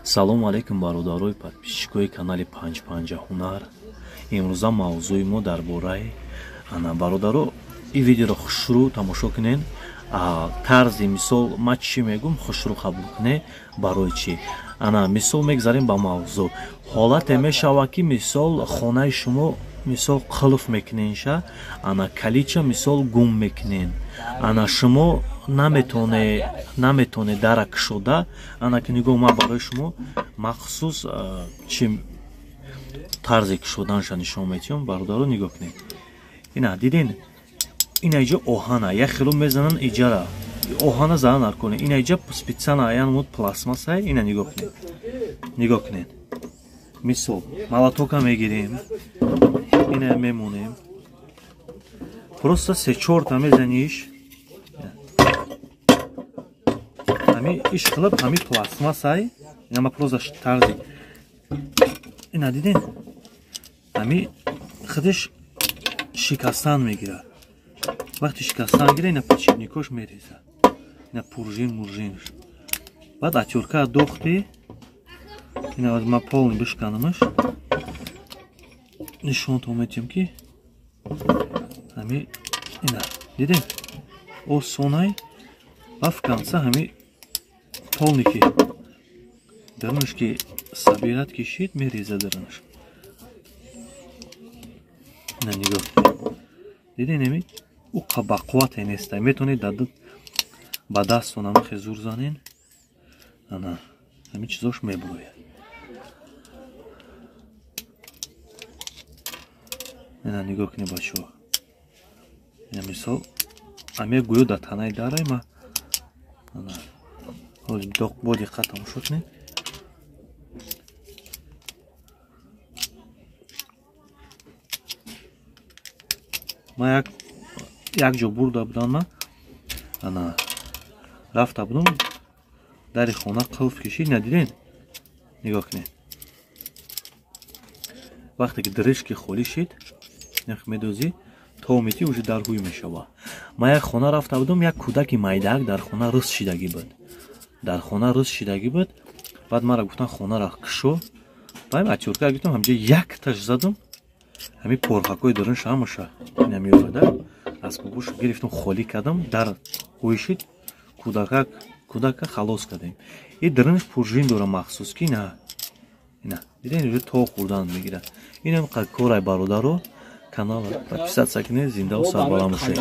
Салому алайкум, бародарои подписчикои канали Панҷ Панҷа Ҳунар. Имрӯза мавзӯи мо дар бораи ана, бародаро, ин видеоро хушрӯ тамошо кунен. Тарзи мисол ма чӣ мегӯм, хушрӯ қабул куне. Барои чӣ? Ана, мисол, мегзарем ба мавзӯъ. Ҳолате мешавад, ки мисол хонаи шумо, мисол, қулф мекуненша, ана калича, мисол, гум мекунен. Ана шумо наметоне дара кушода. Ана ки нигоҳ, ман барои шумо махсус чи тарзе кушоданша нишон метиҳам. Бародаро, нигоҳ кунед, ина диден, ина иҷа оҳана, як хело мезанан иҷара, оҳана зада наркунед. Ина иҷа специально аянмуд пластмассай. Ина нигоҳ кунед, нигоҳ кунед. Мисол, молотока мегирем, ина мемонем, просто се чорта мезаниш. Ҳами иш қилиб, ҳами пластмассай. Ина ма просто тарзи, ина диден, ҳами худаш шикастан мегирад. Вақти шикастан гира, ина подшипникош мереза, ина пружин муржинш. Баъд отвёртка дохти. Ина ма полный бишканамаш, нишонтон метиҳам, ки ҳами ина дидем, осонай. Ба в конце ҳами полный ки дарунаш ки собирать кишид, мереза дарунаш. Ина нигоҳ, дидем, ами ӯ бақуввате неста, метавонед ба дастон амахе зур занен. Ана ҳамин чизош мебурояд. Ина нигоҳ кунед, бачаҳо. Ина мисол, аме гӯё дар танаи дарай ма. Ана бо диққат тамошо кунед. Ма як ҷо бурда будам, ма ана рафта будам, дари хона қулф кишид. Надиден, нигоҳ кунед, вақте ки дришки холӣ шид, медозӣ то мети, уже дар ҳуй мешавад. Ма як хона рафта будам, як кӯдаки майдаак дар хона рӯз шидагӣ буд, дар хона рӯз шидагӣ буд. Баъд мара гуфтан: «Хонара кушо». Баъд отвёртка гирифтам, ҳамҷа якташ задам, ҳамин порхакҳои дарунаш ҳамаша ина меовада, аз кугуш гирифтам, холӣ кардам, дар ҳуй шид, кӯдака халос кардем. И дарунаш пружин дора махсус, ки ина, ина диден, уже то хӯрдан мегирад. Инам корай, бародаро. Канала подписаться кунед. Зиндаву сарбаланд бошед.